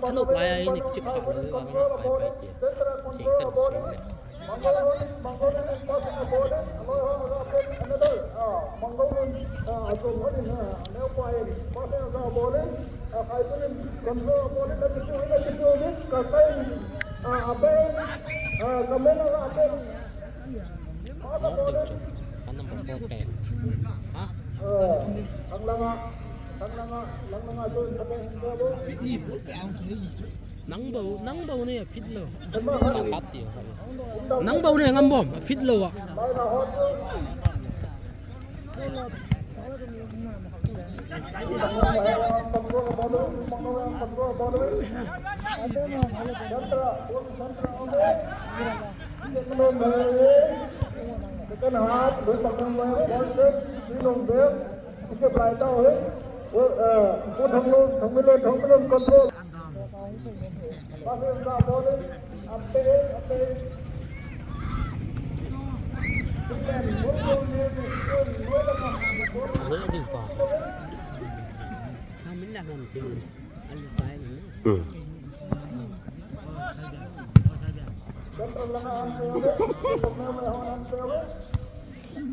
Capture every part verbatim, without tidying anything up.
Thanop lai a ini kichep sa lo, va na pai pai ti. Thei tan sei le. Mangolin, Mangolin, passing a ball in, Aloy ho, another, ah, Mangolin, ah, Atom ho in, ah, Neopa in, passing a ball in, ah, Khaibun in, control a ball in, Akitu in, Akitu in, Kakai in, ah, Abeng, ah, Kamena, Abeng. Pass a ball in. Number four pen. Ha? Ah, Thanglanga, Thanglanga, Thanglanga, Atom, Abeng, Nang bou, nang bou ne fit lou. Nang bou ne ngam bom, fit lou a. Second half, Louis Paknam Roy, ball set, Louis Longdem, Bishop Laitao, eh, Pu Thanglu, Thangmilo, Thangmilo control. Passing the ball in, up the hill, up the hill. Central langa on the way, Paknam Roy on the way.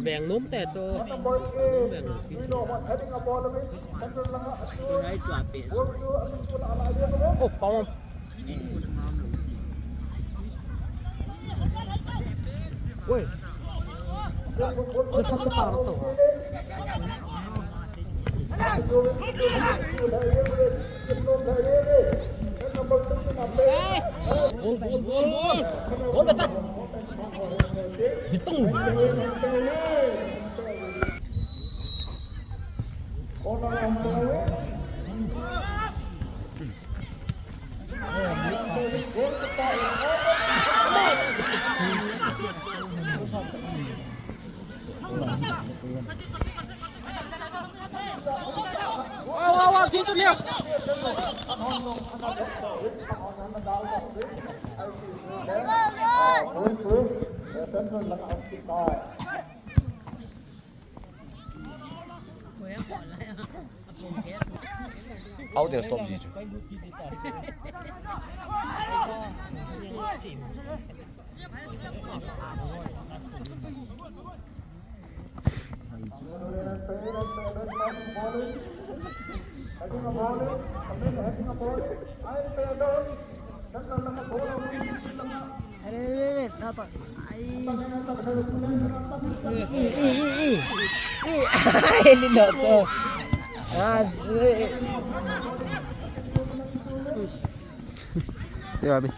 Beng nom te to. Beng nom. Right to a pe. Oh, pau. Oi. Oi, pa se pa to. Gol, gol, gol, gol. Gol beta. Betul. Wow, wow, wow, gitu nih. Out and stop ji chu. Are, are, are, nata. Ai. Eh, eh, eh, eh, eh. Eh, eh, eh, eh. Ah, eh. Yeah, Abi.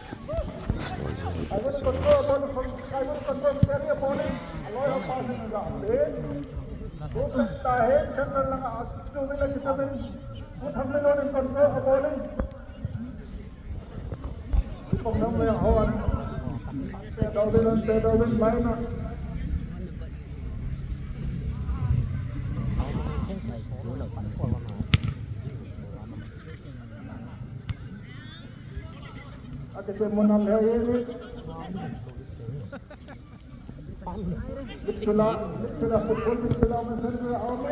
Midfielder, midfielder, football midfielder, midfielder, out.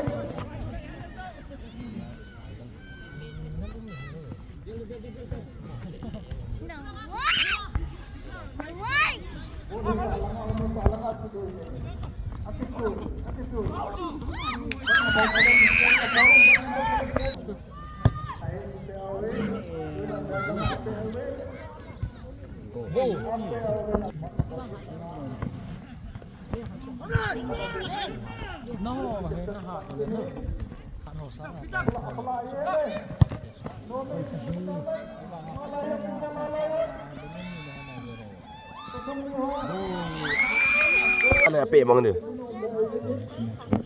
Ale ape mang de.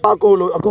Ako lo, ako.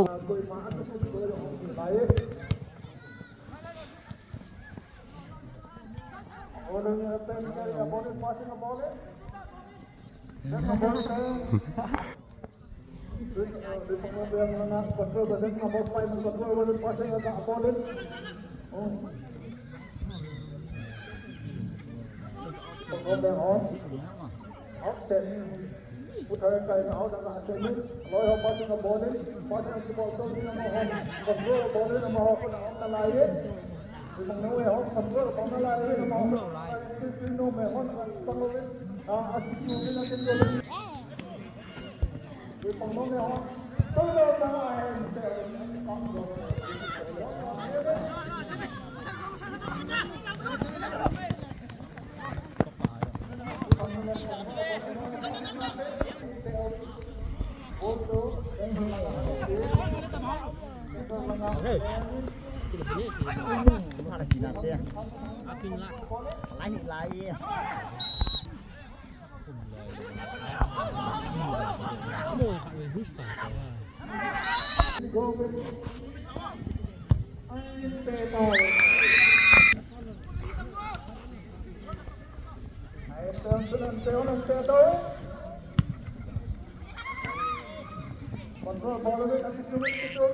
Control ball away, control ball away.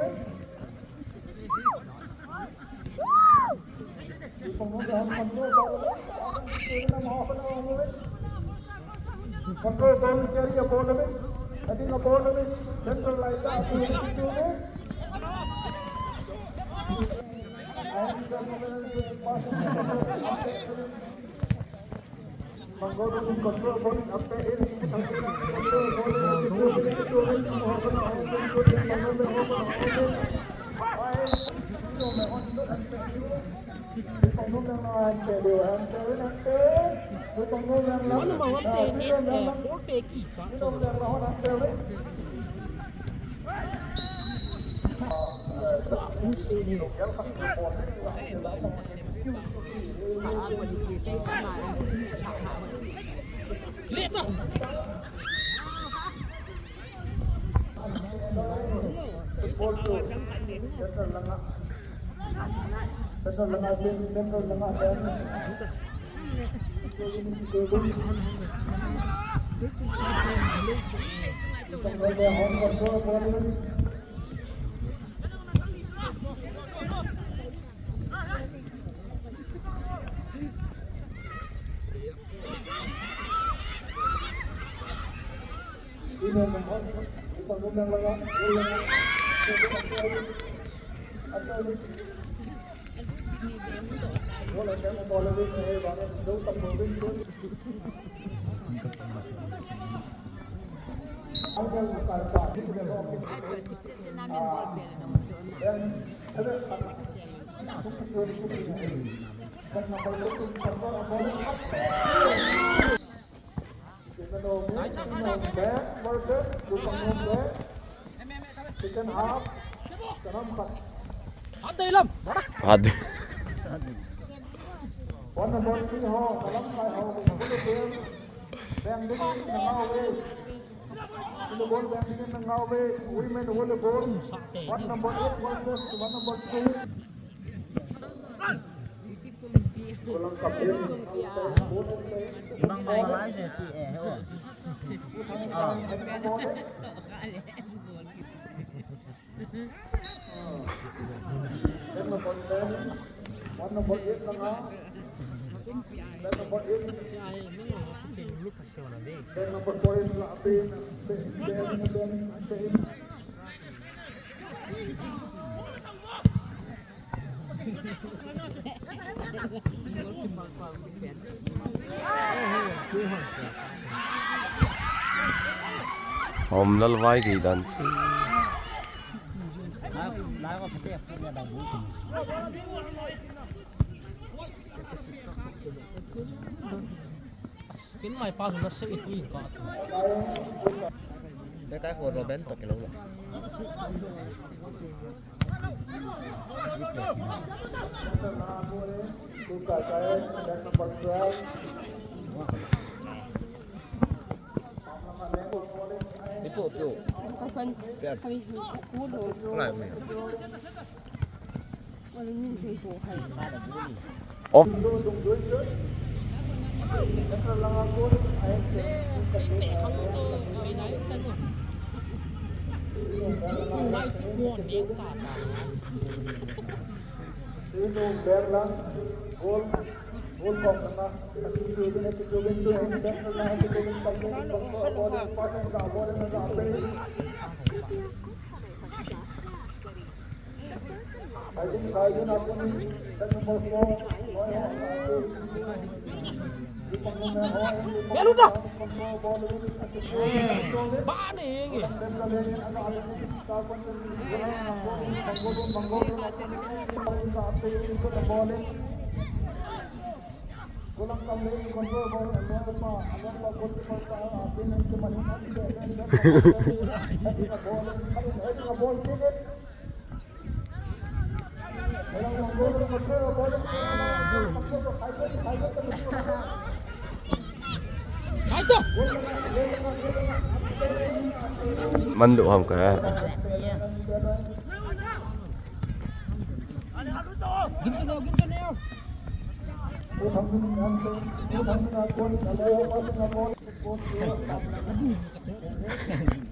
Control ball, carry a ball away. Heading a ball away. Central line, control ball. Hom lal vai gei dan chu. Kin mai pa na se itu ka. Bekai ho Robin to kilo. Ipo, ipo. Kami, kami, kulo. Lai mi. Off. Beluda. Bane nge. Mandu ham ka.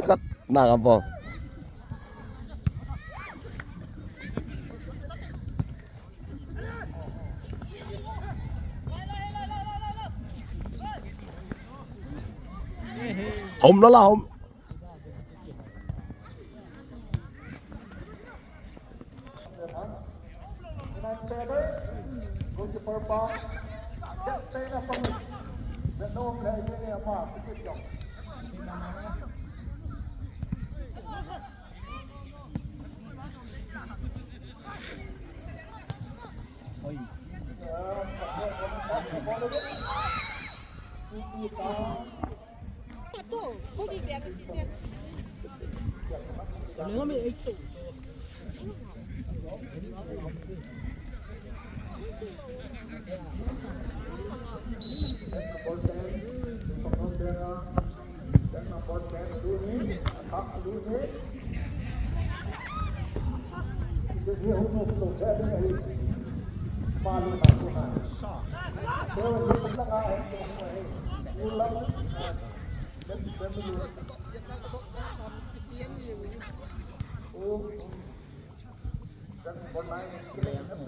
Khat na ka bom. Hom la la hom.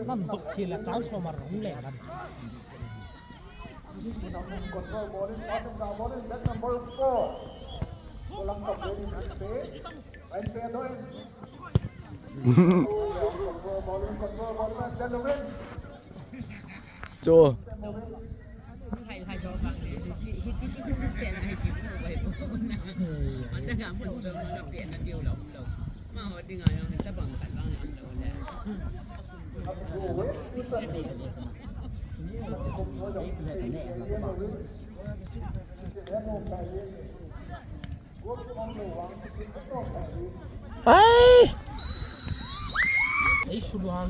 Nam tok khi la chang so mar hung le ban. Control ball in, passing the ball in, that number four. Pulang ka ball in, and pay. And pay doin. Control ball in, control ball in, and then the win. Cho. Ai! Ei, suluhan.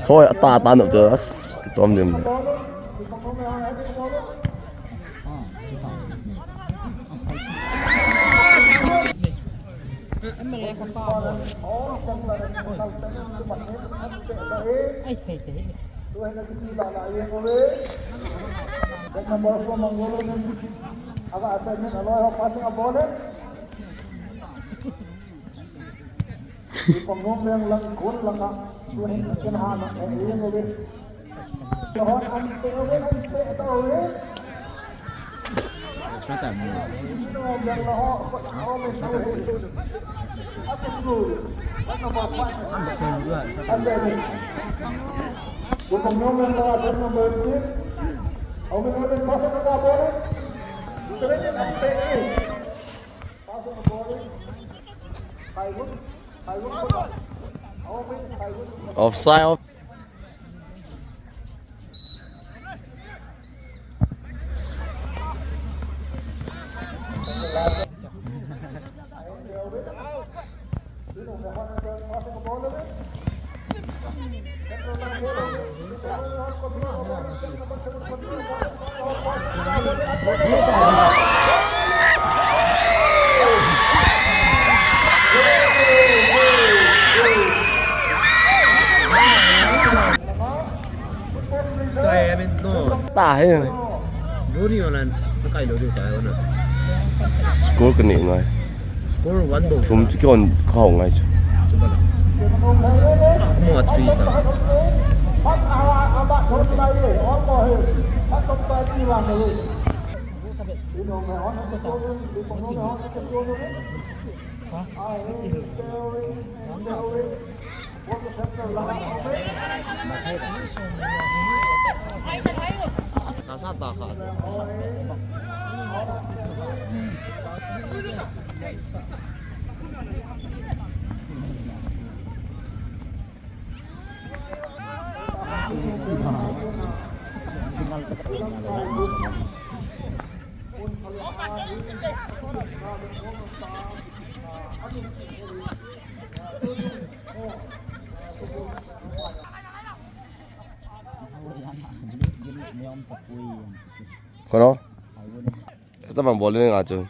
Choi, ata, ata, no, cho, as, kichom dim. Offside, off- Ah, he. Doni online na kai lo diu ta ona. Score ka ne ngai. Score one bol. Thum chu kon khau ngai chu. Chu bol. Mo a three ta. Kono? Tabang bol ni nga chu.